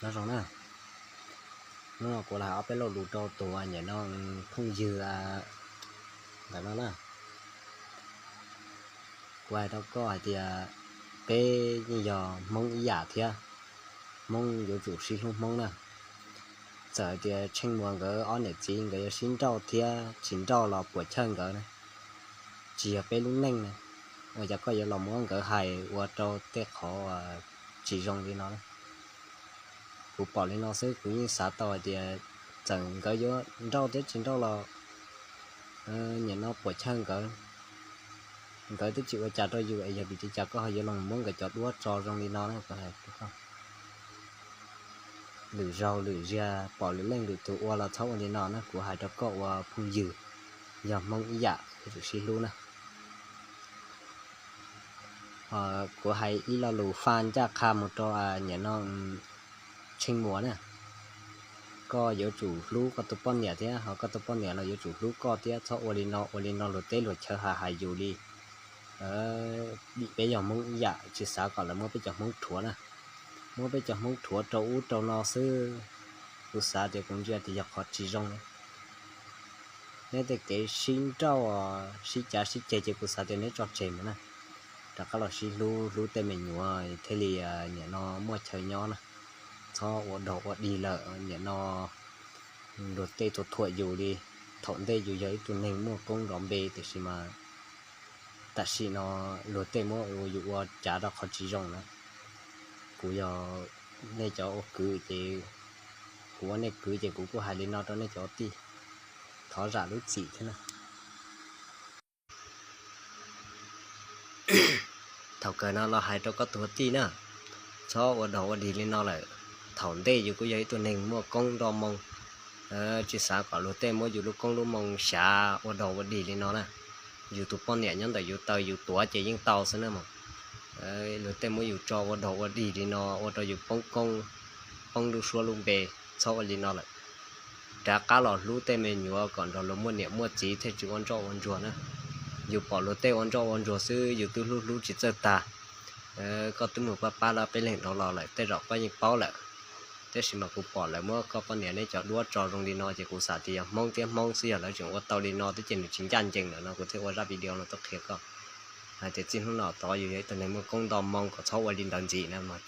Nyob zoo na, hnub no kuv los hais ob peb lo lus rau tus niam no phooj ywg ntawm no na. Kuv hais rau koj hais tias peb yeej yog Hmoob ib yam thiab, Hmoob yuav tsum sib hlub Hmoob na. Txawm hais tias Tsheej Muas nkawd ob niam txiv nkawd yuav sib nrauj thiab tsis nrauj los puam chawj nkawd na, tsis yog peb lub neej na. Ua cas koj yuav los muab nkawd hais ua rau tej qhov tsis zoo li no na? Kuv pom li no xwb kuv yeej xav tau hais tias txawm nkawd yuav nrauj thiab tsis nrauj los niam no puam chawj nkawd, nkawd twb tsis ua cas rau yus es yog vim li cas koj ho yuav los muab nkawd cov duab tso zoo li no na? Kuv hais rau koj, lwm zaug lwm zaug pom lwm leej lwm tus ua los txhob ua li no na, kuv hais rau koj ua phooj ywg, yog Hmoob ib yam yuav tsum sib hlub na. Kuv hais ib lo lus faj ncaj qha mus rau niam no Tsheej Muas na, koj yuav tsum hlub koj tus poj niam thiab ho koj tus poj niam los yuav tsum hlub koj thiab, txhob ua li no ua li no luag teb luag chaw hais hais yus li. Vim peb yog Hmoob ib yam, tsis xav kom lawv muab peb cov Hmoob rhuav na, muab peb cov Hmoob rhuav rau ub rau no xwb, kuv xav tias kuv ntsia tias yog qhov tsis zoo na. Neb tej kev sib nrauj sib cav sib ceg ces kuv xav tias neb tso tseg mus na, rov qab los sib hlub, hlub tej me nyuam thiaj li niam no muaj chaw nyob na. Txhob ua dog ua dig lawm, niam no luag tej tus thuam yus li. Thaum ntej yus yog ib tug neeg muaj koob nrov npe tiam sis mas tam sim no luag tej muab yus ua cav rau qhov tsis zoo na. Kuv yog nej cov ua kwv ces, kuv ua nej kwv ces kuv kuj hais li no rau nej cov tij, thov zam lub txim thiab na. Thaum kawg no los hais rau koj tus tij na, txhob ua dog ua dig li no lawm. Thaum ntej yus kuj yog ib tug neeg muaj koob nto moo, tsis xav kom luag tej muab yus lub koob lub moo xyav ua dog ua dig li no na. Yus tus poj niam nyob ntawm yus taw yus tuav ces yeej tau xwb na mog. Luag tej muab yus tso ua dog ua dig li no ua rau yus poob koob, poob lub suab lub npe, txhob ua li no lawm. Rov qab los hlub tej me nyuam kom nrog luag muaj niam muaj txiv thiaj tsis ua ntsoj ua ntsuag na. Yus pom luag tej ua ntsoj ua ntsuag xwb yus twb hlub hlub tsis txawj tag. Koj twb mus pab pab lawv peb leeg dhau los lawm tej zaum koj yeej paub lawm. Tab sis mas kuv pom lawv muab koj poj niam neb cov duab tso zoo li no ces kuv xav tias yog Hmoob thiab Hmoob xwb, yog lawv tseem ua tau li no twb ces nws tsis ncaj ncees lawm no kuv thiaj ua zaj video no tuaj qhia koj hais tias txij hnub no tod yus yog ib tug neeg muaj koob nto moo kom txhob ua li ntawd ntxiv na mog.